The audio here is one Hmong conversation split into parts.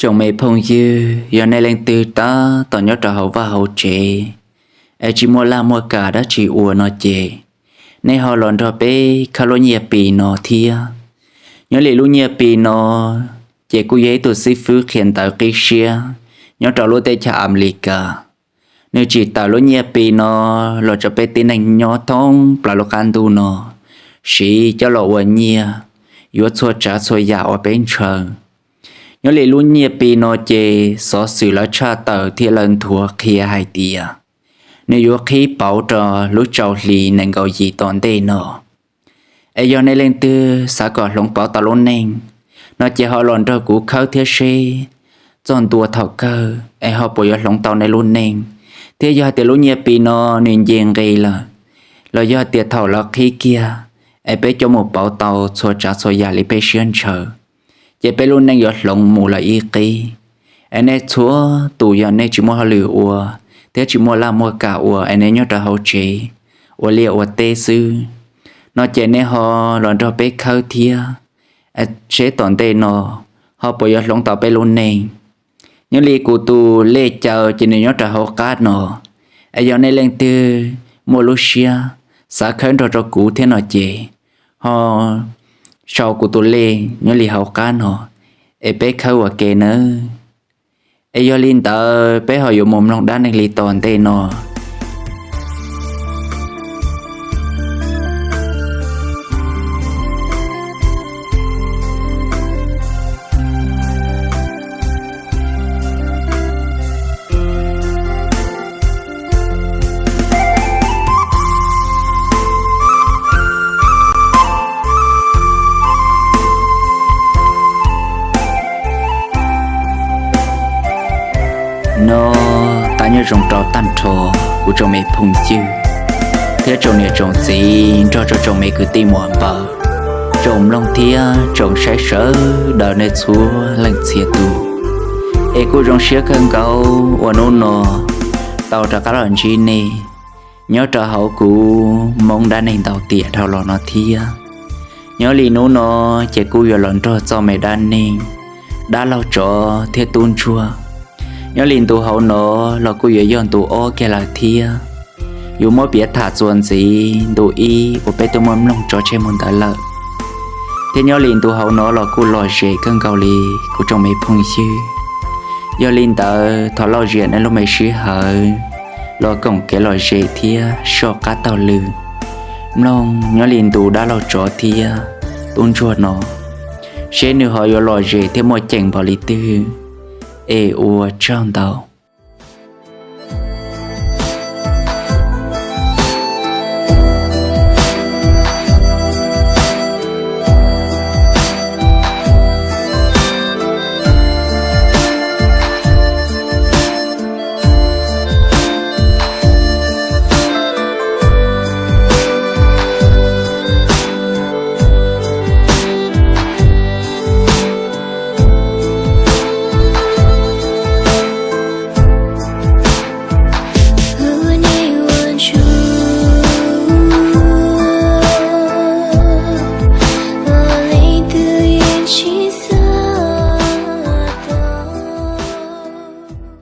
Tsoom me phooj ywg, yog nej leej twg tab tom nyob rau hauv vaj hauv tsev es tsis muaj laj muaj kam dab tsi ua no ces nej ho los nrog peb khawb lub nyiaj Pi no thiab. Nyob li lub nyiaj Pi no ces kuj yog ib tug xib fwb qhia ntawv qib siab nyob rau lub teb chaws Amelikas. Nws tsim tawm lub nyiaj Pi no los rau peb tib neeg nyob thoob plaws lub qab ntuj no siv coj los ua nyiaj yuav txhua tsav txhua yam uas peb ntshaw. Nyob li lub nyiaj Pi no ces xov xwm lawv tshaj tawm thiab lawv nthuav qhia hais tias nws yuav qhib pauv rau lub rau hli nees nkaum yim tom ntej no. Es yog nej leej twg xav kom hloov pauv tau lub neej no ces ho los nrog kuv khawb thiab seb txog ntua thaum kawg es ho puas yuav hloov tau nej lub neej, thiab yog hais tias lub nyiaj Pi no nws nce nqi lawm, los yog hais tias thaum lawv qhib kiag es peb coj mus pauv tau txhua tsav txhua yam li peb siab ntshaw, ces peb lub neej yuav hloov mus lawm ib qib. Es nej txhua tus yog nej tsis muaj hauj lwm ua thiab tsis muaj laj muaj kam ua es nej nyob rau hauv tsev ua liaj ua teb xwb no ces nej ho los nrog peb khawb thiab seb tom ntej no ho puas yuav hloov tau peb lub neej. Nyob li kuv tus lej caw ces nws nyob rau hauv qab no. Es yog nej leej twg muaj lub siab xav khawb nrog rau kuv thiab no ces ho sau kuv tus lej nyob li hauv qab no es peb khawb ua ke nawb. Es yog li ntawd peb ho yuav mus mloog dab neeg li tom ntej no. No, tas nyob zoo rau tag nrho kuv tsoom me phooj ywg thiab tsoom niam tsoom txiv nrog rau tsoom me kwv tij muam npawg, tsoom mloog thiab tsoom saib sawv daws nej txhua leej txhia tus. Es kuj zoo siab kawg nkaus uas hnub no tau rov qab los ntsib nej nyob rau hauv kuv Hmoob dab neeg ntau tiam dhau los no thiab. Nyob li hnub no ces kuj yuav los nrog txoj me dab neeg dab laug tsov thiab tub ntsuag. Nyob li ntu hauv no los kuj yuav yog ntu ob kiag lawm thiab. Yuav muab piav tham txuas ntxiv ntu ib uas peb twb muab mloog tso tseg mus ntawd lawm, thiab nyob li ntu hauv no los kuj lom zem kawg nkaus li kuv tsoom me phooj ywg. Yog li ntawd thov lauj ziam nej lub me sij hawm los koom kev lom zem thiab soj qab taug lw mloog nyob li ntu dab laug tsov thiab tub ntsuag no, seb nws ho yuav lom zem thiab muaj ceem npaum li twg. Es ua tsaug ntau.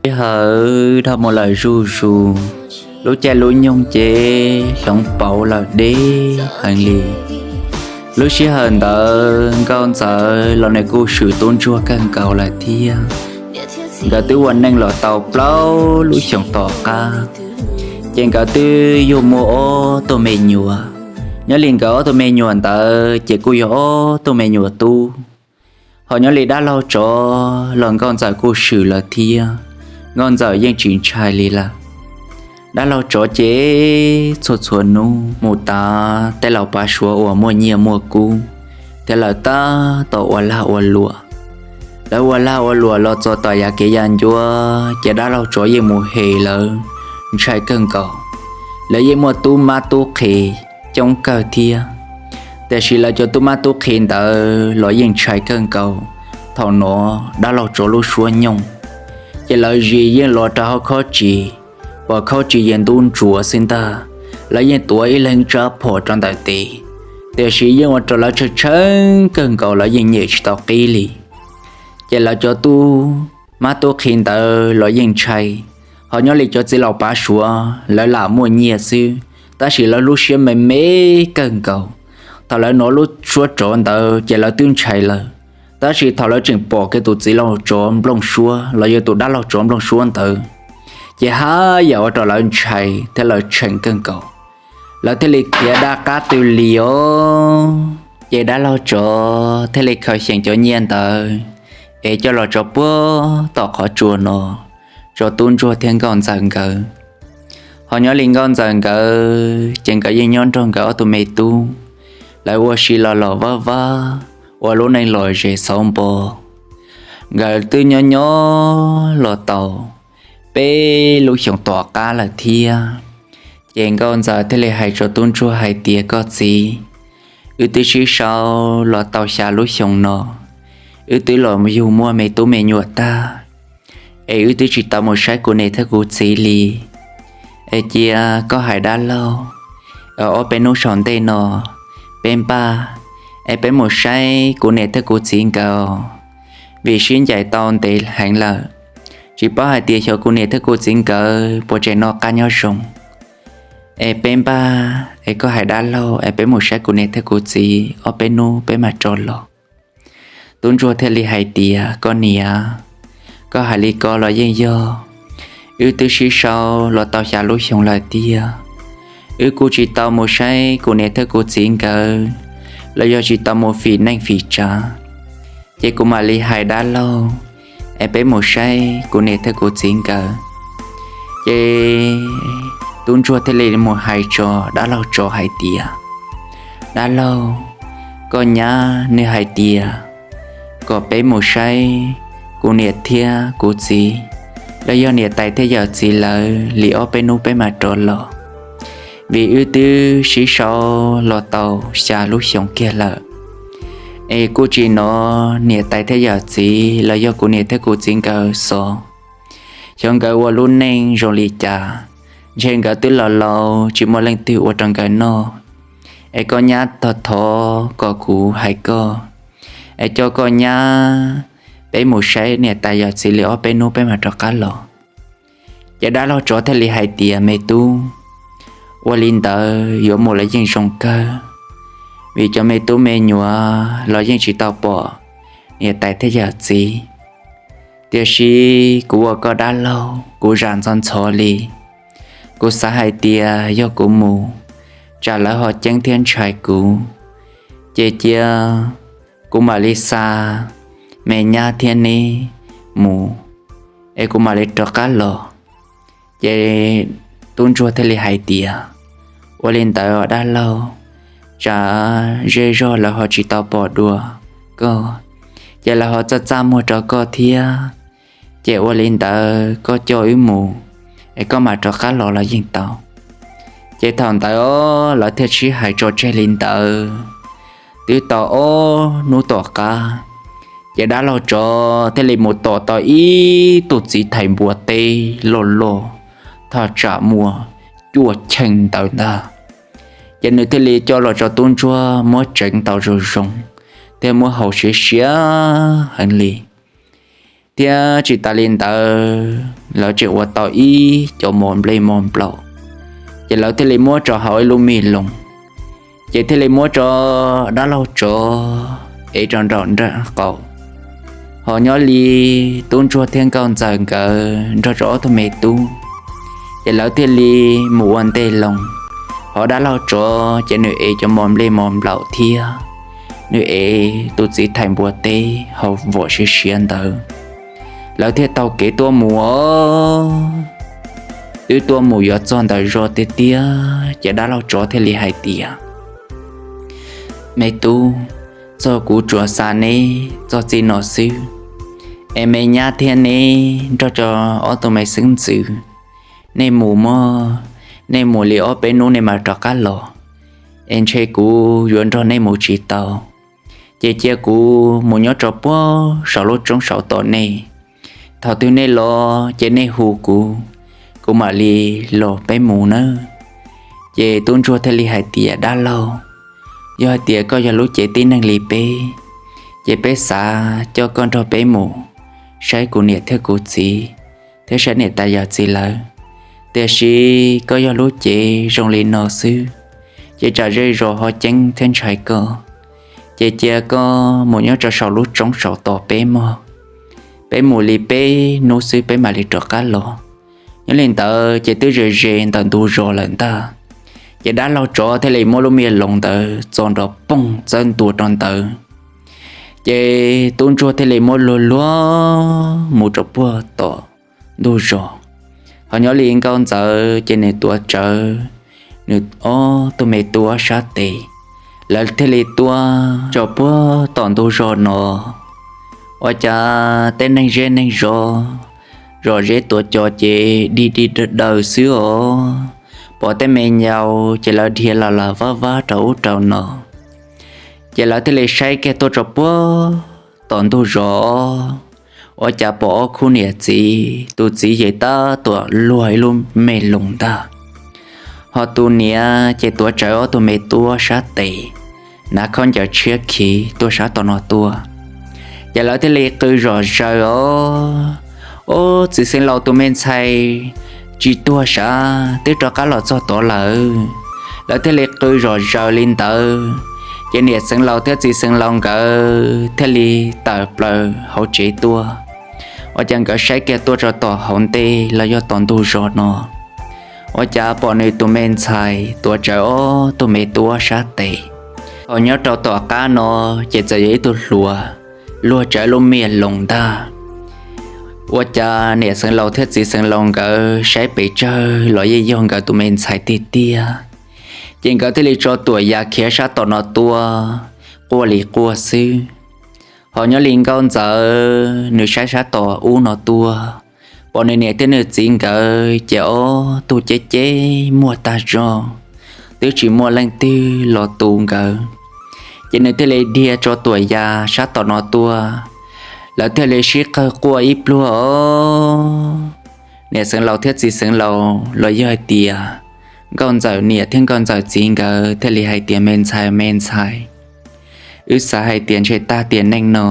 Sij hawm dhau mus lawm zuj zus, lub caij lub nyoog ces hloov pauv lawm deb heev li. Lub sij hawm ntawd nkauj ntxawm los nws kuj swm tub ntsuag kawg nkaus lawm thiab. Nkawd twb ua neej los tau plaub lub xyoos tom qab, ces nkawd twb yug muaj ob tug me nyuam. Nyob li nkawd ob tug me nyuam ntawd ces kuj yog ob tug me nyuam tub. Ho nyob li dab laug tsov los nkauj ntxawm kuj swm lawm thiab, nkauj ntxawm yeej tsis ntshai li lawm. Dab laug tsov ces txhua txhua hnub mus tav tej laus pav suav uas muaj nyiaj muaj kub, thiab lawv tab tom ua lag ua luam. Lawv ua lag ua luam los txog tom yav kev ya ncuab ces dab laug tsov yeej mus hem lawv ntshai kawg nkaus. Lawv yeej muaj tub mab tub qhe coob kawg thiab, tiam sis lawv cov tub mab tub qhe ntawd los yeej ntshai kawg nkaus thaum hnov dab laug tsov lub suab nyooj. Ces lawv zis yeej los rau hauv khob ris, uas khob ris yeej ntub ntsuav xwb ntag. Lawv yeej tuav ib leeg tsab phom rau ntawm tes, tiam sis yeej ua rau lawv tshee tshee kawg nkaus, lawv yeej nyem tsis tau qib li. Ces lawv cov tub mab tub qhe ntawd los yeej ntshai, ho nyob li cov txiv laus pav suav lawv lam muaj nyiaj xwb, tab sis lawv lub siab me me kawg nkaus. Thaum lawv hnov lub suab tsov ntawd ces lawv twb ntshai lawm, tab sis thaum lawv tseem pom kiag tus txiv laus tsov nplooj suab los yog tus dab laug tsov nplooj suab ntawd, ces haj yam ua rau lawv ntshai thiab lawv tshee kawg nkaus. Lawv thiaj li khiav dab qab twg li os. Ces dab laug tsov thiaj li khaws xyeem cov nyiaj ntawd es coj los tso puag tom qhov tsua no rau tub ntsuag thiab nkauj ntxawm nkawd. Ho nyob li nkauj ntxawm nkawd ces nkawd yeej nyob nrog nkawd ob tug me tub, lawv ua si los los vaj vaj, ua lub neej lom zem xauv npo. Nkawd twb nyob nyob los tau peb lub xyoos tom qab lawm thiab. Ces nkauj ntxawm thiaj li hais rau tub ntsuag hais tias, koj txiv, wb twb sib sau los tau xya lub xyoo no, wb twb los yug muaj me tub me nyuam tag, es wb twb tsis tau mus saib kuv niam thiab kuv txiv li. Es cia koj hais dab laug, ob peb hnub saum ntej no peb npaj, es peb mus saib kuv niam thiab kuv txiv nkawd, vim sib ncaim tau ntev heev lawm, tsis paub hais tias xyov kuv niam thiab kuv txiv nkawd puas tseem noj qab nyob zoo. Es peb npaj, es koj hais dab laug es peb mus saib kuv niam thiab kuv txiv ob peb hnub peb mam rov los. Tub ntsuag thiaj li hais tias, koj niam, koj hais li ko los yeej yog, wb twb sib sau los tau xya lub xyoo lawm tiag, wb kuj tsis tau mus saib kuv niam thiab kuv txiv nkawd, los yog tsis tau mus fim neej fim tsav. Ces kuv mam li hais dab laug es peb mus saib kuv niam thiab kuv txiv nkawd. Ces tub ntsuag thiaj li mus hais tso dab laug tsov hais tias, dab laug, koj nyab nws hais tias kom peb mus saib kuv niam thiab kuv txiv, los yog niam tais thiab yawm txiv lawv li ob peb hnub peb mam rov los, vim wb twb sib sau los tau xya lub xyoo kiag lawm, es kuj tsis hnov niam tais thiab yawm txiv los yog kuv niam thiab kuv txiv nkawd xov, xyov nkawd ua lub neej zoo li cas, ntshe nkawd twb laus laus tsis muaj leej twg ua rau nkawd noj. Es koj nyab thov thov kom kuv hais koj, es coj koj nyab peb mus saib niam tais yawm txiv li ob peb hnub peb mam rov qab los. Ces dab laug tsov thiaj li hais tias, me tub, ua li ntawd yuav mus los yeej zoo kawg, vim cov me tub me nyuam los yeej tsis tau pom niam tais thiab yawm txiv. Tiam sis kuv ua koj dab laug kuv zam ntxov ntxhov li, kuv xav hais tias yog kuv mus, tsam lawv ho ceeb thiab ntshai kuv. Ces cia kuv mam li xa me nyab thiab neb mus, es kuv mam li rov qab los. Ces tub ntsuag thiaj li hais tias, ua li ntawd dab laug, tsam zej zog lawv ho tsis tau pom dua koj, ces lawv ho txaj txaj muag rau koj thiab. Ces ua li ntawd koj coj wb mus, es koj mam rov qab los los yeej tau. Ces thaum ntawd lawv thiaj sib hais tso tseg li ntawd. Twb tau ob hnub tom qab, ces dab laug tsov thiaj li mus tom tau ib tug txiv thais npua teb loj loj, thaj tsam muaj cuaj cheej ntawd ntag. Ces nws thiaj li coj los rau tub ntsuag muab tseev tau zoo zoo, thiab muab haus siav siav heev li. Thiab tsis tas li ntawd, lawv tseem ua tau ib cov mov nplej mov nplaum, ces lawv thiaj li muab rau hauv ib lub me loos, ces thiaj li muab rau dab laug tsov ev rau nraum nraub qaum. Ho nyob li tub ntsuag thiab nkauj ntxawm nkawd nrog rau ob tug me tub, ces lawv thiaj li mus ua ntej loo. Ho dab laug tsov ces nws ev cov mov nplej mov nplaum thiab nws ev tus txiv thais npua teb haus vom siav siav ntawd, lawv thiaj taug kev tuaj mus os. Twb tuaj mus yuav txog ntawm zos tiag tiag, ces dab laug tsov thiaj li hais tias, me tub, txog kuv tsuas xa neb txog txij no xwb, es me nyab thiab neb nrog rau ob tug me xeeb ntxwv, nej mus mog, nej mus li ob peb hnub nej mam rov qab los, es ntshe kuv yuav nrog nej mus tsis tau. Ces cia kuv mus nyob rau puag saum lub roob saud tos nej. Thaum twg nej los ces nej hu kuv, kuv mam li los peb mus nawb. Ces tub ntsuag thiaj li hais tias, dab laug, yog hais tias koj yog lub cev tib neeg li peb, Ces peb xav coj koj nrog peb mus saib kuv niam thiab kuv txiv, thiab saib niam tais yawm txiv lawv. Tiam sis koj yog lub cev zoo li no xwb, ces tsam zej zos ho ceeb thiab ntshai koj. Ces cia koj mus nyob rau saum lub roob saum tos peb mog, peb mus li peb hnub xwb peb mam li rov qab los. Nyob li ntawd ces twb ze ze ntawm ntug zos lawm ntag. Ces dab laug tsov thiaj li muab lub me loos ntawd txo nrov poog txawb ntua rau ntawd. Ces tub ntsuag thiaj li muab luag luag mus rau puag tom ntug zos. Ho nyob li nkauj ntxawm ces nws tuav tsawv nws ob tug me tub sab tes, lawv thiaj li tuaj rau puag tom ntug zos no. Ua cas tej neeg zej neeg zos, zom zeb tuav cos ces dig dig daws xwb os. Pom tej me nyuam ces lawv dhia los los vab vab rau ub rau no. Ces lawv thiaj li saib kiag tuaj rau puag tom ntug zos, ua cas pom ob khub niam txiv, tus txiv ces tab tom luag ib lub me loos ntag. Ho tus niam ces tuav tsawv ob tug me tub sab tes, hnav khaub ncaws tshiab khiv tuaj sab tom no tuaj. Ces lawv thiaj li qw zom zaws os, Ob, txiv xeev laus tus me ntxhais tsis tuag sav, twb rov qab los txog tod lawm. Lawv thiaj li qw zom zaws li ntawd, ces niam xeev laus thiab txiv xeev laus nkawd thiaj li tawm plaws hauv tsev tuaj. Ua cas nkawd saib kiag tuaj rau tom hauv ntej los yog tom ntug zos no, ua cas pom nws tus me ntxhais tuav tsawv ob tug me tub sab tes. Ho nyob rau tom qab no ces txawm yog ib tug hluas luag tsawv lub me loos ntag. Ua cas niam xeev laus thiab txiv xeev laus nkawd saib pes tsawg los yeej yog nkawd tus me ntxhais tiag tiag. Ces nkawd thiaj li tso tuam yas khiav sab tom no tuaj, quaj li quaj xwb. Ho nyob li nkauj ntxawm nws saib sab tom ub no tuaj, pom nws niam thiab nws txiv nkawd ces ob tug ceb ceb muag tag zog, twb tsis muaj leej twg los tu nkawd. Ces nws thiaj li dhia tso tuam yas sab tom no tuaj, lawv thiaj li sib qawg quaj ib pluag os. Niam xeev laus thiab txiv xeev laus los yog hais tias nkauj ntxawm niam thiab nkauj ntxawm txiv nkawd thiaj li hais tias, Me ntxhais, me ntxhais, wb xav hais tias ntshe tag tiam neej no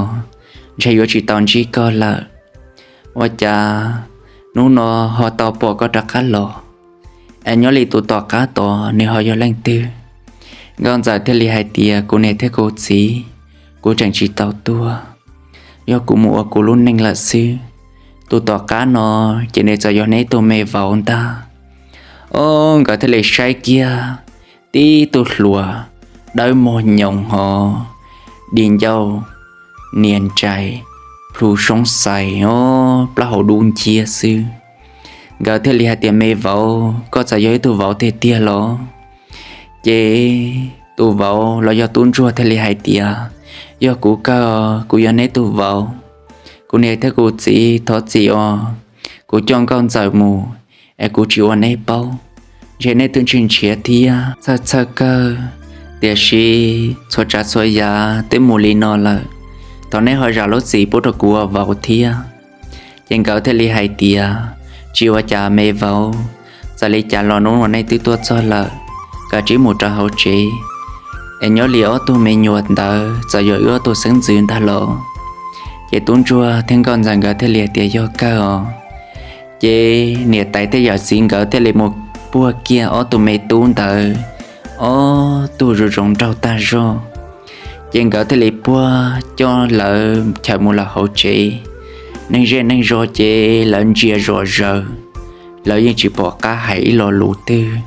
ntshe yuav tsis tau ntsib koj lawm. Ua cas hnub no ho tau pom koj rov qab los, es nyob li tus tom qab tod nws ho yog leej twg? Nkauj ntxawm thiaj li hais tias, Kuv niam thiab kuv txiv, kuv tseem tsis tau tuag, yog kuv mus ua kuv lub neej lawm xwb. Tus tom qab no ces nws txawm yog neb tug me vauv ntag. Ob, nkawd thiaj li saib kiag tib tug hluas dawb mog nyoos hov, di ncauj nias nrais, plhu soob xais os, plaub hau dub nciab xwb. Nkawd thiaj li hais tias, Me vauv, koj txawm yog ib tug vauv tiag tiag los? Ces tus vauv los yog tub ntsuag thiaj li hais tias, Yog kuv kawg, kuv yog neb tus vauv. Kuv niam thiab kuv txiv thov txim os, kuv coj nkauj ntxawm mus es kuv tsis ua neb paub. Ntshe neb twb ntshiab ntshiab thiab txhawj txhawj kawg, tiam sis txhua tsav txhua yam twb mus li no lawm, thov neb ho zam lub txim pub rau kuv ua vauv thiab. Ces nkawd thiaj li hais tias, Tsis ua cas me vauv, txawm li cas los hnub no neb twb tuaj txog lawm, kav tsij mus rau hauv tsev, es nyob li ob tug me nyuam ntawd txawm yog wb ob tug xeeb ntxwv ntag los? Ces tub ntsuag thiab nkauj ntxawm nkawd thiaj li hais tias, Yog kawg os. Ces niam tais thiab yawm txiv nkawd thiaj li mus puag kiag ob tug me tub ntawd ob tug zoo zoo nraug tag zog. Ces nkawd thiaj li puag coj lawv chaws mus lawm hauv tsev. Neeg zej neeg zos ces lawv ntsia zom zaws, lawv yeej tsis pom qab hais ib lo lus twg.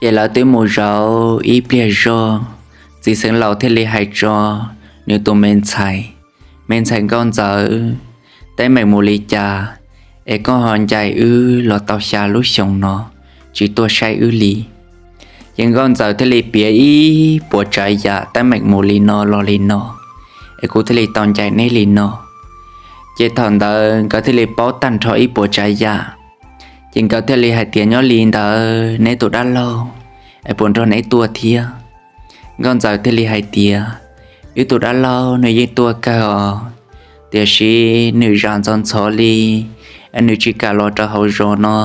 Ces lawv twb mus zaum ib pliag zog, txiv xeev laus thiaj li hais tso nws tus me ntxhais, Me ntxhais nkauj ntxawm, teeb meem mus li cas es koj ho ncaim wb los tau xya lub xyoo no tsis tuaj saib wb li? Ces nkauj ntxawm thiaj li piav ib puas tsav yam teeb meem mus li no los li no, es kuv thiaj li tau ncaim neb li no. Ces thaum ntawd nkawd thiaj li paub tag nrho ib puas tsav yam. Ces nkawd thiaj li hais tias, Nyob li ntawd neb tus dab laug es puas nrog neb tuaj thiab? Nkauj ntxawm thiaj li hais tias, Wb tus dab laug nws yeej tuaj kawg os, tiam sis nws zam ntxov ntxhov li es nws tsis kam los rau hauv zos no,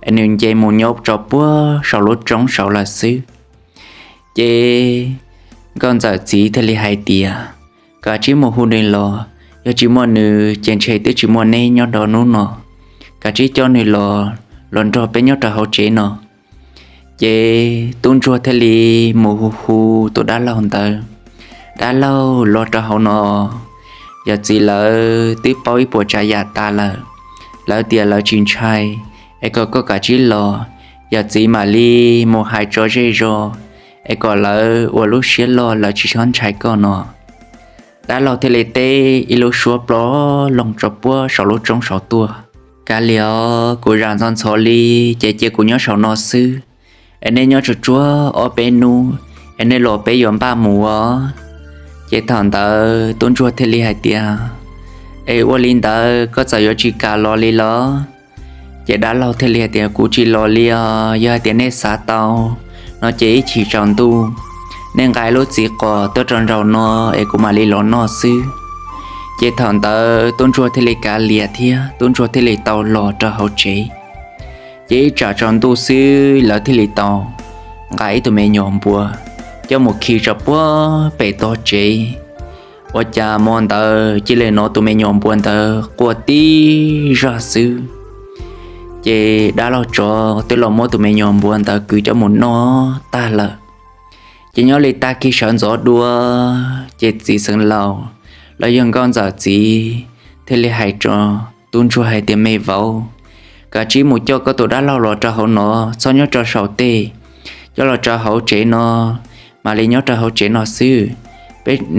es nws nce mus nyob rau puag saum lub roob saud lawm xwb. Ces nkauj ntxawm txiv thiaj li hais tias, Kav tsij mus hu nws los, yog tsis muaj nws ces ntshe twb tsis muaj neb nyob rau hnub no. Kav tsij coj nws los, los nrog peb nyob rau hauv tsev no. Ces tub ntsuag thiaj li mus hu hu tus dab laug ntawd, dab laug los rau hauv no, yawm txiv lawv twb paub ib puas tsav yam tas lawm. Lawv tias lawv tsis ntshai, es kom koj kav tsij los, yawm txiv mam li mus hais tso zej zos, es kom lawv ua lub siab loj lawv tsis txhob ntshai koj no. Dab laug thiaj li teb ib lub suab plob loo tso puag saum lub roob saud tuaj. Kav liam os, kuv zam ntxhov ntxhov li, ces cia kuv nyob saum no xwb, es nej nyob tsuag tsuag ob peb hnub, es nej los peb yuav npaj mus os. Ces thaum ntawd tub ntsuag thiaj li hais tias, es ua li ntawd koj txawm yuav tsis kam los li los? Ces dab laug thiaj li hais tias, kuv tsis los li os, yog hais tias nej xav tau no ces ib chim tsaus ntuj nej nqa lub txiv qos tuaj rau nraum no, es kuv mam li los noj xwb. Ces thaum ntawd tub ntsuag thiaj li kav liam thiab tub ntsuag thiaj li tau los rau hauv tsev. Ces ib tsam tsaus ntuj xwb lawv thiaj li tau nqa ib tug me nyuam npua coj mus khi rau puag pem tog tsev. Ua cas hmo ntawd cia li hnov tus me nyuam npua ntawd quaj tib zaj xwb. Ces dab laug tsov twb los muab tus me nyuam npua ntawd kwv coj mus noj tag lawm. Ces nyob li tag kis sawv ntxov dua, ces txiv xeev laus los yog nkauj ntxawm txiv thiaj li hais rau tub ntsuag hais tias, me vauv, kav tsij mus coj koj tus dab laug los rau hauv no, txhob nyob rau saum tej, coj los rau hauv tsev no, mam li nyob rau hauv tsev no xwb.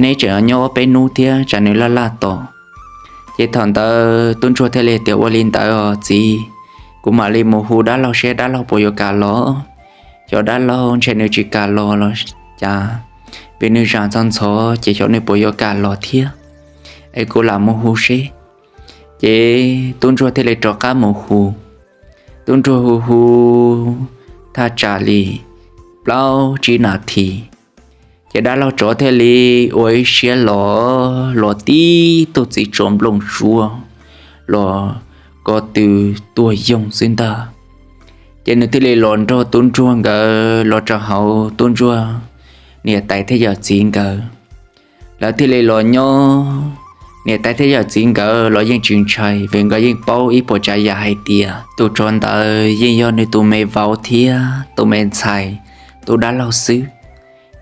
Neb tseem nyob ob peb hnub thiab tsam nws laj laj tos. Ces thaum ntawd tub ntsuag thiaj li tias, ua li ntawd os txiv, kuv mam li mus hu dab laug seb dab laug puas yuav kam los. Xyov dab laug ntshe nws tsis kam los los cas, vim nws zam ntxhov ntxhov, ces xyov nws puas yuav kam los thiab, es kuv lam mus hu seb. Ces tub ntsuag thiaj li rov qab mus hu. Tub ntsuag hu hu thaj tsam li plaub tsib nas this, ces dab laug tsov thiaj li ua ib siab los, los tib tug txiv tsov nplooj zuag, los ko tw tuag yoog xwb ntag. Ces nws thiaj li los nrog tub ntsuag nkawd los rau hauv tub ntsuag niam tais thiab yawm txiv nkawd. Lawv thiaj li los nyob, niam tais thiab yawm txiv nkawd los yeej tsis ntshai, vim nkawd yeej paub ib puas tsav yam hais tias tus tsov ntawd yeej yog nws tus me vauv thiab tus me ntxhais, tus dab laug xwb.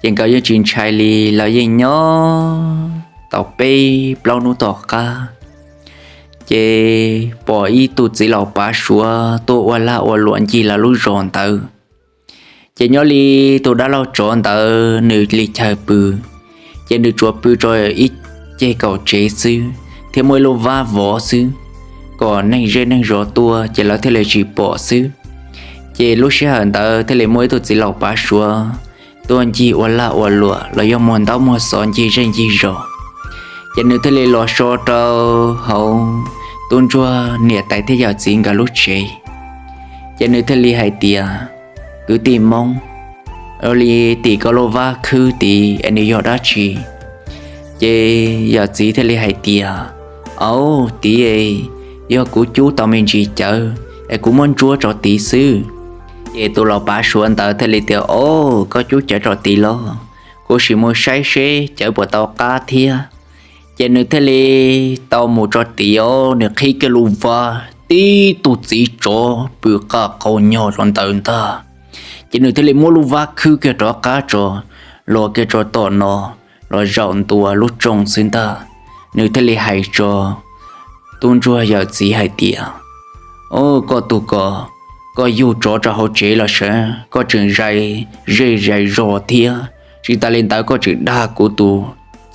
Ces nkawd yeej tsis ntshai li, lawv yeej nyob tau peb plaub hnub tom qab, ces pom ib tug txiv laus pav suav tuaj ua lag ua luam ncig lawv lub zos ntawd. Ces nyob li tus dab laug tsov ntawd nws li chaw pw, ces nws tsuas pw rau ib ceg kaum tsev xwb thiab muaj ib lub vab vov xwb, kom neeg zej neeg zos tuaj ces lawv thiaj li tsis pom xwb. Ces lub sij hawm ntawd thiaj li muaj ib tug txiv laus pav suav tuaj ncig ua lag ua luam los yog muag ntaub muag xov ncig zej ncig zos. Ces nws thiaj li los so rau hauv tub ntsuag niam tais thiab yawm txiv nkawd lub tsev. Ces nws thiaj li hais tias, kwv tij Hmoob, ua li tim koj lub vab khwb tid es nws yog dab tsi? Ces yawm txiv thiaj li hais tias, au, tid, yog kuv cub tau me ntsis cawv es kuv muab ntsuab tso tid xwb. Ces tus laus pav suav ntawd thiaj li tias, o, koj cub cawv tso tid los, kuv sim mus saib seb cawv puas tau qab thiab. Ces nws thiaj li tau mus tso tid os, nws qhib kiag lub vab, tib tug txiv tsov pw qaj qau nyog rau ntawd ntag. Ces nws thiaj li muab lub vab khwb kiag rov qab tso, los kiag tso tom no, los zaum ntua lub rooj xwb ntag. Nws thiaj li hais tso tub ntsuag yawm txiv hais tias, o, koj tus ko, koj yug tsov rau hauv tsev los sav, koj tseem zais zej zais zos thiab, tsis tas li ntawd koj tseem dag kuv tus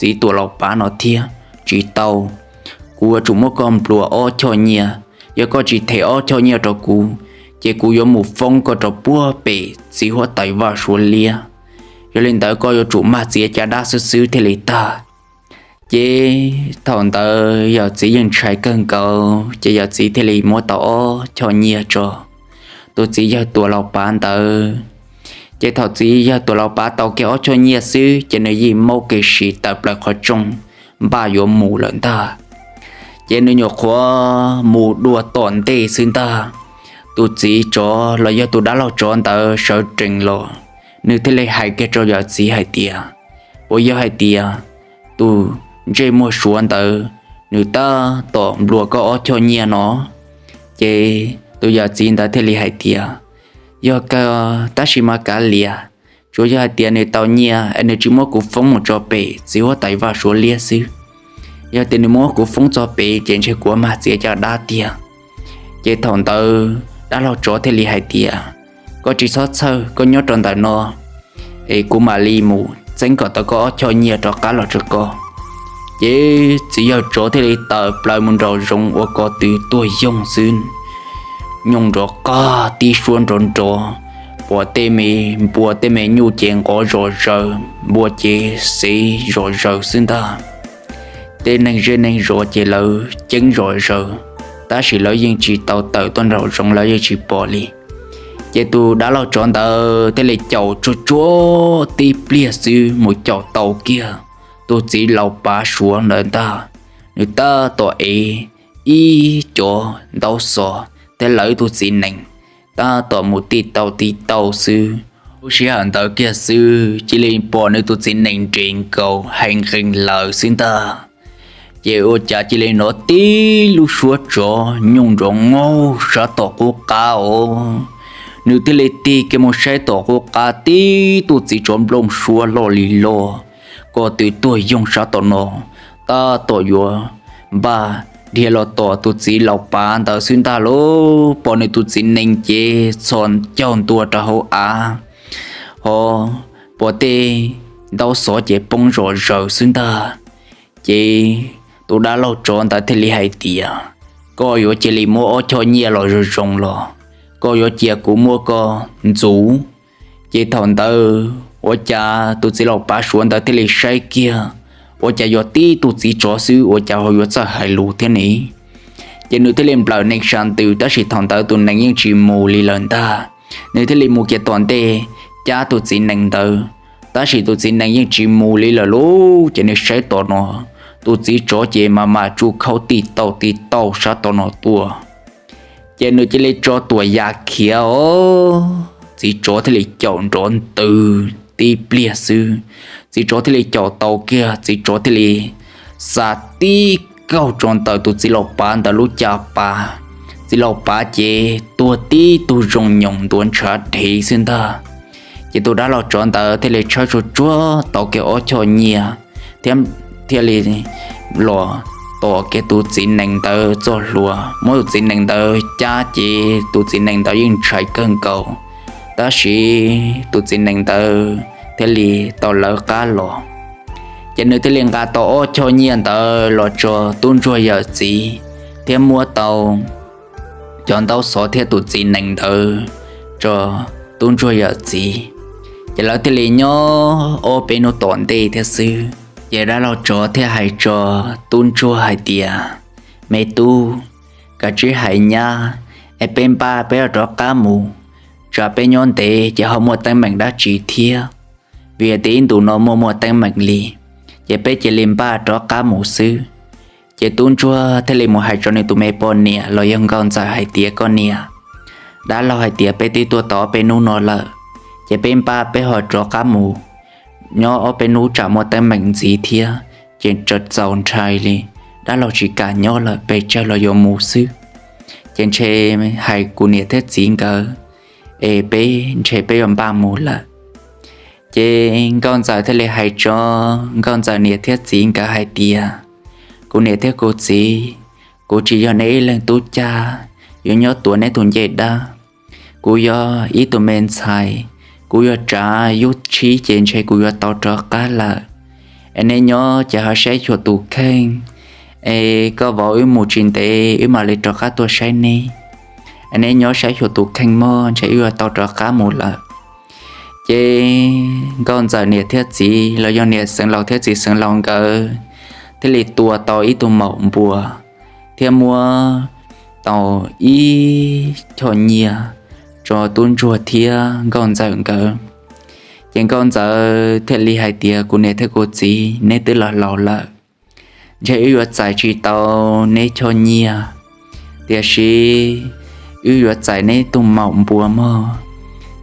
txiv tuam laus pav no thiab, tsis tau. Kuv yuav tsum muab koj nplua ob choj nyiaj, yog koj tsis them ob choj nyiaj rau kuv, ces kuv yuav mus foob koj rau puag pem txiv huab tais vaj suav liab. Yog li ntawd koj yuav tsum mag txiav caj dab xwb xwb thiaj li tag. Ces thaum ntawd yawm txiv yeej ntshai kawg nkaus, ces yawm txiv thiaj li muab tau ob choj nyiaj tso tus txiv yawg tuam laus pav ntawd. Ces thaum txiv yawg tuam laus pav tau kiag ob choj nyiaj xwb, ces nws yeej maub kev siv tawm plaws qhov rooj npaj yuav mus lawm ntag. Ces nws nyuam qhuav mus dua tom ntej xwb ntag, tus txiv tsov los yog tus dab laug tsov ntawd sawv tsees los, nws thiaj li hais kiag rau yawm txiv hais tias, puas yog hais tias tus ntsej muag Suav ntawd, nws tab tom nplua koj ob choj nyiaj no. Ces tus yawm txiv ntawd thiaj li hais tias, yog kawg tab sis mas kav liam, tsuas yog hais tias nws tau nyiaj es nws tsis muab kuv foob mus tso pem txiv huab tais vaj Suav liab xwb. Yog tias nws muab kuv foob txog pem ces ntshe kuv mag txiav caj dab tiag. Ces thaum ntawd dab laug tsov thiaj li hais tias, koj tsis txhob txhawj, koj nyob rau ntawm no es kuv mam li mus txeeb kom tau koj ob choj nyiaj rov qab los rau koj. Ces txiv yawg tsov thiaj li tawm plaws mus nraum zoov ua ko tw tuag yoog xwb. Nyooj nrov qab tib suab nrov nrov, pom tej me npua tej me nyuj ces nqov zom zaws, npua ces xev zom zaws xwb ntag. Tej neeg zej neeg zos ces lawv ceeb zom zaws, tab sis lawv yeej tsis tau tawm tuaj nraum zoov, lawv yeej tsis pom li. Ces tus dab laug tsov ntawd thiaj li caum tsuag tsuag tib pliag xwb mus caum tau kiag tus txiv laus pav Suav ntawd ntag. Nws tab tom ev ib cov ntaub xov thiab lawv tus txiv nees tab tom mus tij tau tij tau xwb. Lub sij hawm ntawd kiag xwb cia li pom nws tus txiv nees nres nkaus hais nqees lawm xwb ntag. Ces ua cas cia li hnov tib lub suab tsov nyooj nrov ngaug sab tom qub qab os. Nws thiaj li tig kiag mus saib tom qub qab tib tug txiv tsov nplooj suab loj li loj, ko tw tuag yoog sab tom no, tab tom yuav npaj dhia los tom tus txiv laus pav ntawd xwb ntag lauj. Pom nws tus txiv nees ces txhos caug ntua rau hauv av, ho pom tej ntaub xov ces poob zom zaws xwb ntag. Ces tus dab laug tsov ntawd thiaj li hais tias, koj yuav cia li muab ob choj nyiaj los zoo zoo los koj yuav cia kuv muab koj ntxuv. Ces thaum ntawd ua cas tus txiv laus pav Suav ntawd thiaj li saib kiag, ua cas yog tib tug txiv tsov xwb ua cas ho yuav txawj hais lus thiab ne. Ces nws thiaj li nplawm nees sa ntws, tab sis thaum ntawd tus nees yeej tsis mus li lawm ntag. Nws thiaj li mus kiag tom ntej cab tus txiv nees ntawd, tab sis tus txiv nees yeej tsis mus li lawm lauj. Ces nws saib tom no, tus txiv tsov ces mas mas tsuj khaub tij tauj tij tauj sab tom no tuaj. Ces nws cia li tso tuam ya khiav os, txiv tsov thiaj li caum nrov ntws tib pliag xwb. Txiv tsov thiaj li caum tau kiag, txiv tsov thiaj li xa tib kaug tso ntawm tus txiv laus pav ntawd lub caj pas. Txiv laus pav ces tuag tib tug zoo nyoos ntuav ntshav dhev xwb ntag. Ces tus dab laug tsov ntawd thiaj li tshawb tsuag tsuag tau kiag ob choj nyiaj thiab thiaj li los tom kiag tus txiv nees ntawd txoj hlua, muab tus txiv nees ntawd cab ces tus txiv nees ntawd yeej ntshai kawg nkaus, tab sis tus txiv nees ntawd thiaj li tau lawv qab los. Ces nws thiaj li nqa tau ob choj nyiaj ntawd los tso tub ntsuag yawm txiv, thiab muab tau cov ntaub xov thiab tus txiv nees ntawd tso tub ntsuag yawm txiv. Ces lawv thiaj li nyob ob peb hnub tom ntej thiab xwb. Ces dab laug tsov thiaj hais tso tub ntsuag hais tias, me tub, kav tsij hais nyab es peb npaj peb ho rov qab mus, tsam peb nyob ntev ces ho muaj teeb meem dab tsi thiab. Vim tias ib ntus no muaj muaj teeb meem li, ces peb cia li npaj rov qab mus xwb. Ces tub ntsuag thiaj li mus hais rau nws tus me poj niam los yog nkauj ntxawm hais tias, koj niam, dab laug hais tias peb twb tuaj tau ob peb hnub no lawm, ces peb npaj peb ho rov qab mus, nyob ob peb hnub tsam muaj teeb meem ntxiv thiab, ces tsaus ntshai li, dab laug tsis kam nyob lawm, pes tsawg los yuav mus xwb. Ces ntshe hais kuv niam thiab txiv nkawd es peb ntshe peb yuav npaj mus lawm. Ces nkauj ntxawm thiaj li hais tso nkauj ntxawm niam thiab txiv nkawd hais tias, kuv niam thiab kuv txiv, kuv tsis yog neb ib leeg tub cag yuav nyob tuav neb tus ncej dab. Kuv yog ib tug me ntxhais, kuv yuav tsav yub tshib ces ntshe kuv yuav tau rov qab lawm. Es neb nyob ces ho saib xyuas tus kheej, es koj vauv wb mus tsis ntev wb mam li rov qab tuaj saib neb. Es neb nyob saib xyuas tus kheej mog, ntshe wb yuav tau rov qab mus lawm. Ces nkauj ntxawm niam thiab txiv los yog niam xeev laus thiab txiv xeev laus nkawd thiaj li tua tau ib tug maum npua thiab muab tau ib choj nyiaj tso tub ntsuag thiab nkauj ntxawm nkawd. Ces nkauj ntxawm thiaj li hais tias, kuv niam thiab kuv txiv, neb twb los laus lawm, ntshe wb yuav txais tsis tau neb choj nyiaj, tiam sis wb yuav txais neb tug maum npua mog.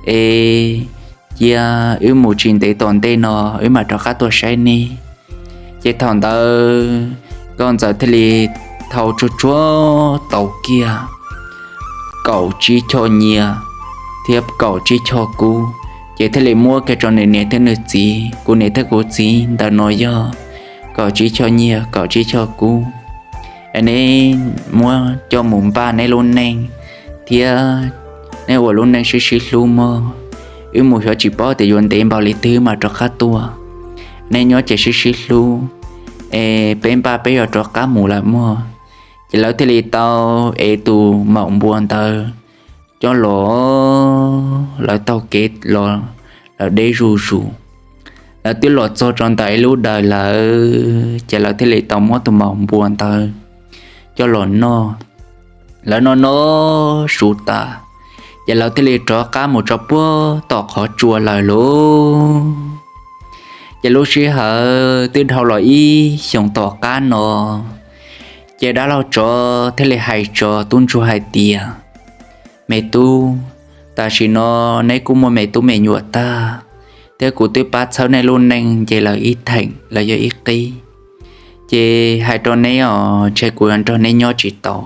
Es cia wb mus tsis ntev tom ntej no wb mam rov qab tuaj saib neb. Ces thaum ntawd Nkauj Ntxawm thiaj li thau tsuag tsuag tau kiag kaum tsib choj nyiaj thiab kaum tsib choj kub, ces thiaj li muab kiag rau nws niam thiab nws txiv. Kuv niam thiab kuv txiv, ntawm no yog kaum tsib choj nyiaj kaum tsib choj kub, es neb muab coj mus npaj neb lub neej thiab neb ua lub neej sib sib hlub mog. Wb mus xyov tsis paub tias yuav ntev npaum li twg mam rov qab tuaj. Neb nyob ces sib sib hlub, es peb npaj peb yuav rov qab mus lawm mog. Ces lawv thiaj li tau ev tus maum npua ntawd coj los, lawv taug kev los, lawv deb zuj zus. Lawv twb los txog rau ntawm ib lub dawm lawm, ces lawv thiaj li tau muab tus maum npua ntawd coj los noj. Lawv noj noj su tas, ces lawv thiaj li rov qab mus rau puag tom qhov tsua lawm lauj. Ces lub sij hawm twb dhau los ib xyoos tom qab no, ces dab laug tsov thiaj li hais rau tub ntsuag hais tias, me tub, tam sim no neb kuj muaj me tub me nyuam tag, thiab kuv twb pab txhawb neb lub neej nce lawm ib theem los yog ib qib. Ces hais rau neb os, ntshe kuv yuav nrog neb nyob tsis tau,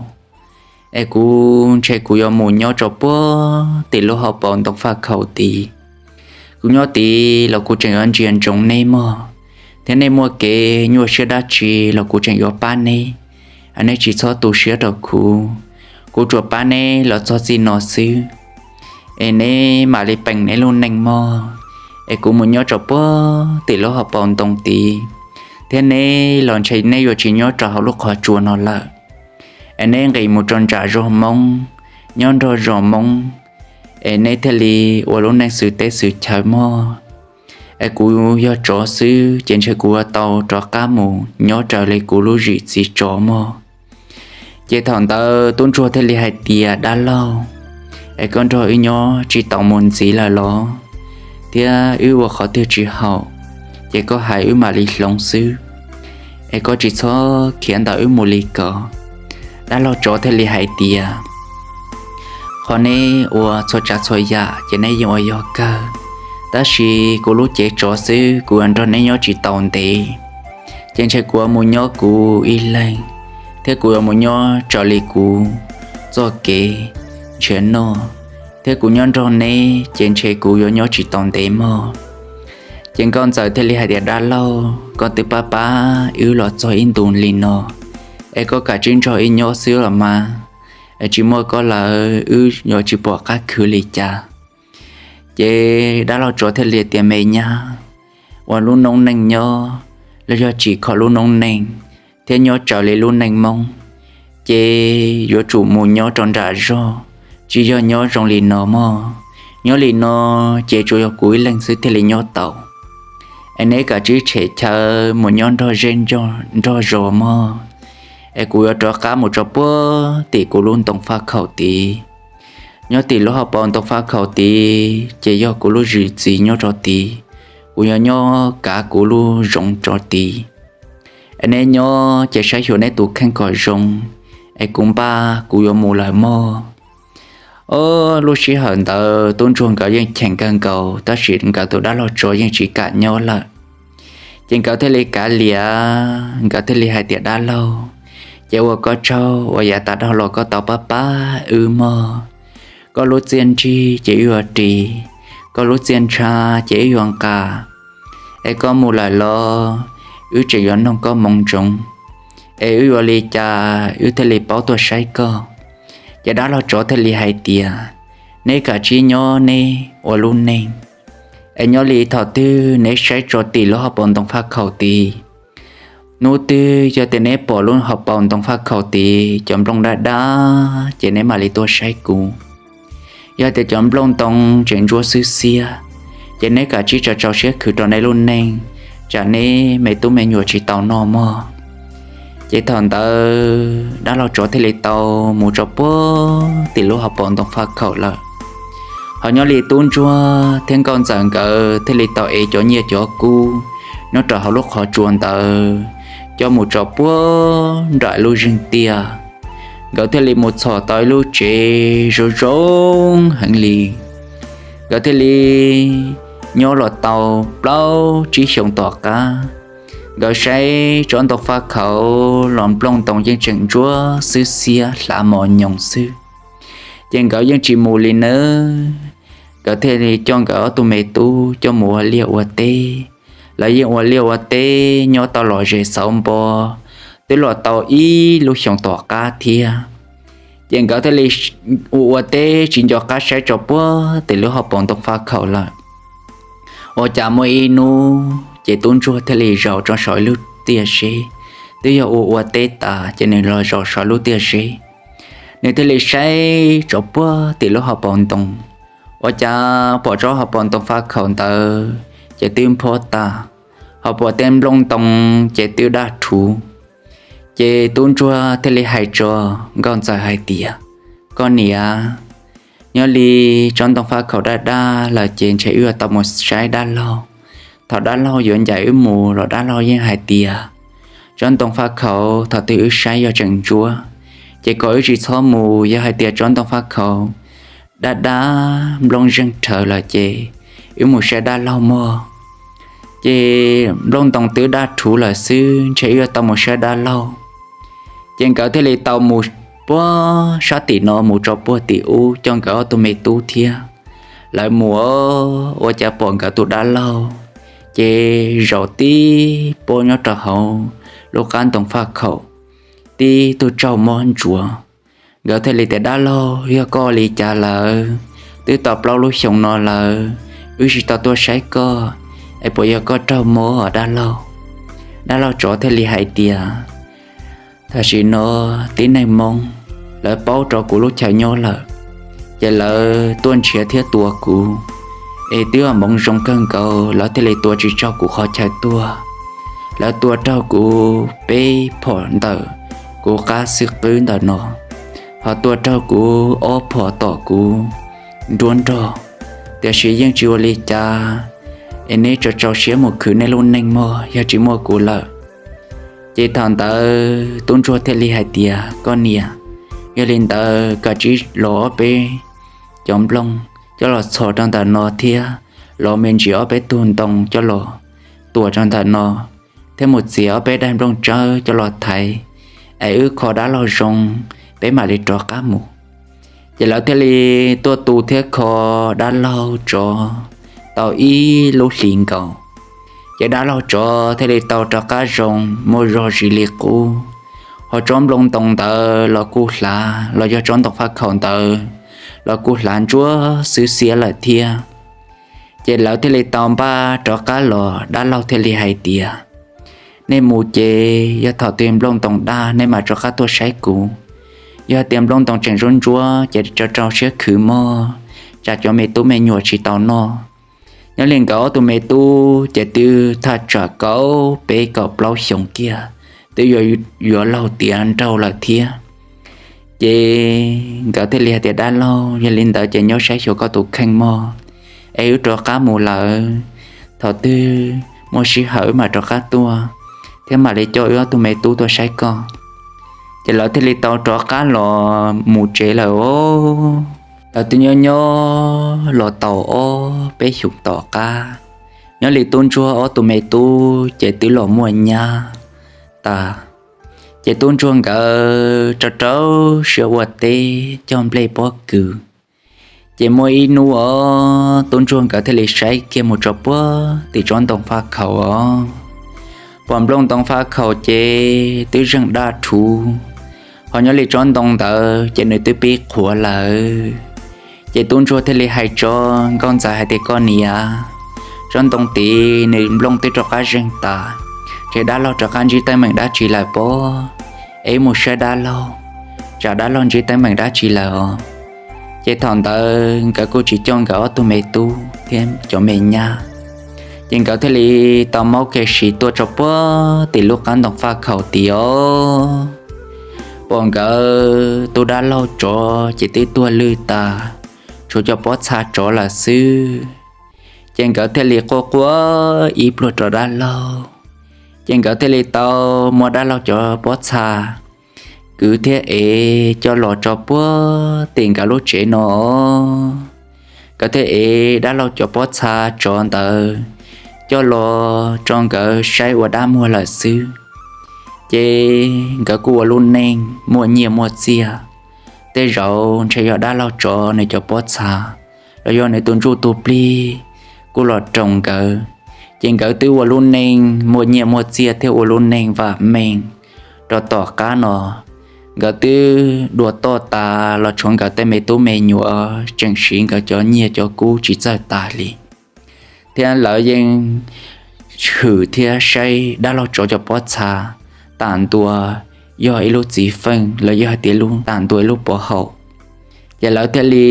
es kuv ntshe kuv yuav mus nyob rau puag tim lub hauv paus ntoo faj khaum tid. Kuv nyob tid los kuv tseem yuav ntsia ntsoov neb mog, thiab neb muaj kev nyuaj siab dab tsi los kuv tseem yuav pab neb. Neb tsis txhob tu siab rau kuv, kuv tsuas pab neb los txog txij no xwb, es neb mam li peem neb lub neej mog. Es kuv mus nyob rau puag tim lub hauv paus ntoo tid, thiab neb los ntshe neb yuav tsis nyob rau hauv lub qhov tsua no lawm, es neb nqis mus rau nram zos Hmoob, nyob nrog zos Hmoob, es neb thiaj li ua lub neej xwm teb xwm chaw mog. Es kuv yog tsov xwb ces ntshe kuv yuav tau rov qab mus nyob raws li kuv lub zwm txim tsov mog. Ces thaum ntawd tub ntsuag thiaj li hais tias, dab laug, es koj nrog wb nyob tsis tau mus ntxiv lawm los? Thiab wb ua qhov twg tsis haum, ces koj hais wb mam li hloov xwb, es koj tsis txhob khiav ntawm wb mus li ko. Dab laug tsov thiaj li hais tias, qhov neb ua txhua tsav txhua yam ces neb yeej ua yog kawg, tab sis kuv lub cev tsov xwb kuv yuav nrog neb nyob tsis tau ntev, ces ntshe kuv yuav mus nyob kuv ib leeg, thiab kuv yuav mus nyob raws li kuv txoj kev nrhiav noj, thiab kuv nyob nrog neb ces ntshe kuv yuav nyob tsis tau ntev mog. Ces Nkauj Ntxawm thiaj li hais tias, dab laug, koj twb pab pab wb los txog ib ntus li no, es koj kam tsib nrog wb nyob xwb los mas, es tsis muaj koj lawm wb yuav tsis pom qab khwv li cas. Ces dab laug tsov thiaj li tias, me nyab, ua lub noob neej nyob los yog tsim kho lub noob neej thiab nyob raws li lub neej Hmoob, ces yuav tsum mus nyob rau nram zos, tsis yog nyob zoo li no mog. Nyob li no ces tsuas yog kuv ib leeg xwb thiaj li nyob tau. Es neb kam tsib tshem chaw mus nyob nrog zej nrog zos mog, es kuv yuav rov qab mus rau puag tim kuv lub ntoo faj khaum tid. Nyob tim lub hauv paus ntoo faj khaum tid ces yog kuv lub zwm txim nyob rau tid, kuv yuav nyob kav kuv lub zoov rau tid. Es neb nyob ces saib xyuas neb tus kheej kom zoo, es kuv npaj kuv yuav mus lawm mog. Ob lub sij hawm ntawd tub ntsuag nkawd yeej cheem kawg nkaus, tab sis nkawd tus dab laug tsov yeej tsis kam nyob lawm. Ces nkawd thiaj li kav liam, nkawd thiaj li hais tias, dab laug, ces ua koj tsaug uas yav tas dhau los koj tau pab pab wb mog. Koj lub txiaj ntsig ces wb yuav ris, koj lub txiaj ntsha ces wb yuav nqa. Es koj mus lawm los wb tseem yuav noog koj moo ntsoov, es wb yuav li cas wb thiaj li paub tuaj saib koj? Ces dab laug tsov thiaj li hais tias, neb kam tsib nyob neb ua lub neej, es nyob li thaum twg neb saib tso tim lub hauv paus ntoo faj khaum tid, hnub twg yog tias neb pom lub hauv paus ntoo faj khaum tid cov nplooj daj daj ces neb mam li tuaj saib kuv. Yog tias cov nplooj ntoo tseem ntsuab xwb xiab, ces neb kam tsib tso tsau siab khwv rau neb lub neej, tsam neb me tub me nyuam tsis tau noj mog. Ces thaum ntawd dab laug tsov thiaj li tau mus rau puag tim lub hauv paus ntoo faj khaum lawm. Ho nyob li tub ntsuag thiab nkauj ntxawm nkawd thiaj li tau ev cov nyiaj cov kub nyob rau hauv lub qhov tsua ntawd coj mus rau puag nram lub zeeg tiaj. Nkawd thiaj li mus txhom tau ib lub tsev zoo zoo heev li. Nkawd thiaj li nyob los tau plaub tsib xyoos tom qab, Nkawd saib tsob ntoo faj khaum los nplooj ntoo yeej tseem ntsuab xwb xiab hlav mos nyoos xwb, ces nkawd yeej tsis mus li nawb. Nkawd thiaj li coj nkawd ob tug me tub coj mus ua liaj ua teb. Lawv yeej ua liaj ua teb nyob tau los ze xauv npo twb los tau ib lub xyoos tom qab thiab. Ces nkawd thiaj li ua ua teb tsis nco qab saib tso puag tim lub hauv paus ntoo faj khaum lawm. Ua cas muaj ib hnub ces tub ntsuag thiaj li zaum tso saum ib lub tiaj zeb. Twb yog ua ua teb tas ces nws los zaum saum lub tiaj zeb, nws thiaj li saib tso puag tim lub hauv paus ntoo. Ua cas pom tsob hauv paus ntoo faj khaum ntawd ces twb nphob tas, ho pom tej nplooj ntoo ces twb daj rhuv. Ces tub ntsuag thiaj li hais tso nkauj ntxawm hais tias, Koj niam, nyob li tsob ntoo faj khaum daj daj lawm ces ntshe wb yuav tau mus saib dab laug. Thaum dab laug yuav ncaim wb mus los dab laug yeej hais tias tsob ntoo faj khaum thaum twg wb saib yog tseem ntsuab, ces kom wb tsis txhob mus. Yog hais tias tsob ntoo faj khaum daj daj nplooj zeeg rhawv lawm ces wb mus saib dab laug mog. Ces nplooj ntoo twb daj rhuv lawm xwb, ntshe wb yuav tau mus saib dab laug. Ces nkawd thiaj li tau mus puag sab tim no mus tso puag tim ub coj nkawd ob tug me tub thiab. Lawv mus ua cas pom nkawd tus dab laug ces zaum tib pob nyob rau hauv lub qab ntoo faj khaum, tib tug tsaug mob ntsuav. Nkawd thiaj li tias, Dab laug, yog koj li cas lawm? Twb tau plaub lub xyoos no lawm wb tsis tau tuaj saib koj, es puas yog koj raug mob os dab laug? Dab laug tsov thiaj li hais tias, Tam sim no tib neeg Hmoob lawv paub rau kuv lub chaw nyob lawm, ces lawv tuaj nrhiav thiab tua kuv, es twb hmoov zoo kawg nkaus lawv thiaj li tua tsis tsaug kuv qhov chaw tuag. Lawv tua raug kuv peb phom ntawm kuv qab xwb qwb ntawm no, ho tua raug kuv ob phom tom kuv nruab nrog. Tiam sis yeej tsis ua li cas, es neb tso rau siab mus khwv nej lub neej mog, yog tsis muaj kuv lawm. Ces thaum ntawd tub ntsuag thiaj li hais tias, Koj niam, yog li ntawd koj cia li los ob peb cov nplooj coj los txhos rau ntawm no thiab los me ntsis ob peb tug ntoo coj los tuam rau ntawm no, thiab mus txiav ob peb daim nplooj tsawb coj los thaiv, es wb kho dab laug zoo, peb mam li rov qab mus. Ces lawv thiaj li tuaj tu thiab kho dab laug tsov tau ib lub hlis nkaus, ces dab laug tsov thiaj li tau rov qab zoo muaj zog zis li qub. Ho tsob nplooj ntoo ntawd los kuj hlav, los yog tsob ntoo faj khaum ntawd los kuj hlav ntsuab xwb xiab lawm thiab. Ces lawv thiaj li tau npaj rov qab los, dab laug thiaj li hais tias, Nej mus ces yog thaum twg nplooj ntoo daj nej mam rov qab tuaj saib kuv. Yog hais tias nplooj ntoo tseem ntsuab ntsuab ces rau rau siab khwv mog, tsam cov me tub me nyuam tsis tau noj. Nyob li nkawd ob tug me tub ces twb thaj tsam kaum peb kaum plaub xyoos kiag, twb yuav laug tiav nraug lawm thiab. Ces nkawd thiaj li hais tias, Dab laug, yog li ntawd ces nyob saib xyuas koj tus kheej mog, es wb rov qab mus lawm, thaum twg muaj sij hawm wb mam rov qab tuaj, thiab mam li coj wb ob tug me tub tuaj saib koj. Ces lawv thiaj li tau rov qab los mus tsev lawm os. Lawv twb nyob nyob los tau ob peb xyoos tom qab, nyob li tub ntsuag ob tug me tub ces twb los muaj nyab tas. Ces tub ntsuag nkawd rau rau siab ua teb cog nplej pob kws. Ces muaj ib hnub os, tub ntsuag nkawd thiaj li saib kiag mus rau puag tim tsob ntoo faj khaum os, pom nplooj ntoo faj khaum ces twb zeeg daj rhuv, ho nyob li tsob ntoo ntawd ces nws twb pib qhuav lawm. Ces tub ntsuag thiaj li hais tso nkauj ntxawm hais tias, Koj niam, tsob ntoo tid nws nplooj twb rov qab zeeg tas, ces dab laug rov qab ntsib teeb meem dab tsi lawm pob, es mus saib dab laug, tsam dab laug ntsib teeb meem dab tsi lawm os. Ces thaum ntawd nkawd kuj tsis coj nkawd ob tug me tub thiab cov me nyab, ces nkawd thiaj li tau maub kev siv tuaj rau puag tim lub qab ntoo faj khaum tid os. Pom nkawd tus dab laug tsov ces twb tuag lwj tas, tshuav cov pob txha tsov lawm xwb. Ces nkawd thiaj li quaj quaj ib pluag rau dab laug, ces nkawd thiaj li tau muab dab laug cov pob txha kwv thiab ev coj los tso puag tim nkawd lub tsev no. Nkawd thiaj ev dab laug cov pob txha tsov ntawd coj los rau nkawd saib ua dab muag lawm xwb. Ces nkawd kuj ua lub neej muaj nyiaj muaj txiag. Tej zaum ntshe yog dab laug tsov nws cov pob txha los yog nws tus ntsuj tus plig kuj los roos nkawd, ces nkawd twb ua lub neej muaj nyiaj muaj txiag thiab ua lub neej vam meej rau tom qab no. Nkawd twb dua toj tas los tshuav nkawd tej me tub me nyuam tseem siv nkawd cov nyiaj cov kub tsis txawj tas li. Thiab lawv yeej hwm thiab saib dab laug tsov cov pob txha tam ntua yog ib lub txiv feej los yog hais tias tam ntua ib lub pov haum. Ces lawv thiaj li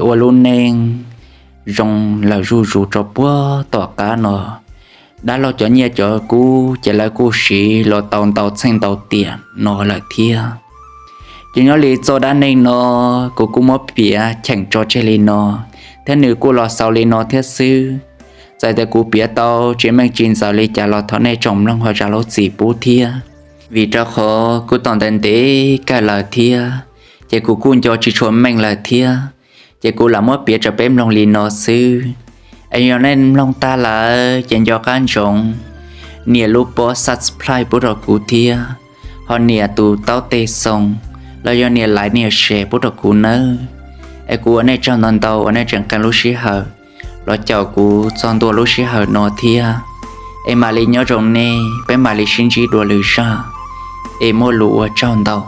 ua lub neej zoo lawm zuj zus rau puag tom qab no. Dab laug cov nyiaj cov kub ces lawv kuj siv los tau ntau txheej ntau tiam no lawm thiab. Ces nyob li txoj dab neeg no kuv kuj muab piav cheem tso tseg li no, thiab nws kuj los xaus li no thiab xwb. Txawm tias kuv piav tau tsis meej tsis ntxaws li cas los thov nej tsoom mloog ho zam lub txim pub thiab, vim rau qhov kuj tau ntev ntev kawg lawm thiab, ces kuv kuj nco tsis tshua meej lawm thiab. Ces kuv lam muab piav rau peb mloog li no xwb. Es yog nej mloog tag lawm ces nco qab ntsoov nias lub pob subscribe pub rau kuv thiab, ho nias tus taub tej xoo los yog nias like nias share pub rau kuv nawb. Es kuv ua nej tsaug ntau ntau uas nej tseem qee lub sij hawm los caum kuv txog ntua lub sij hawm no thiab. Es mam li nyob zoo nej, peb mam li sib ntsib dua lwm zaj. Es muaj lus ua tsaug ntau.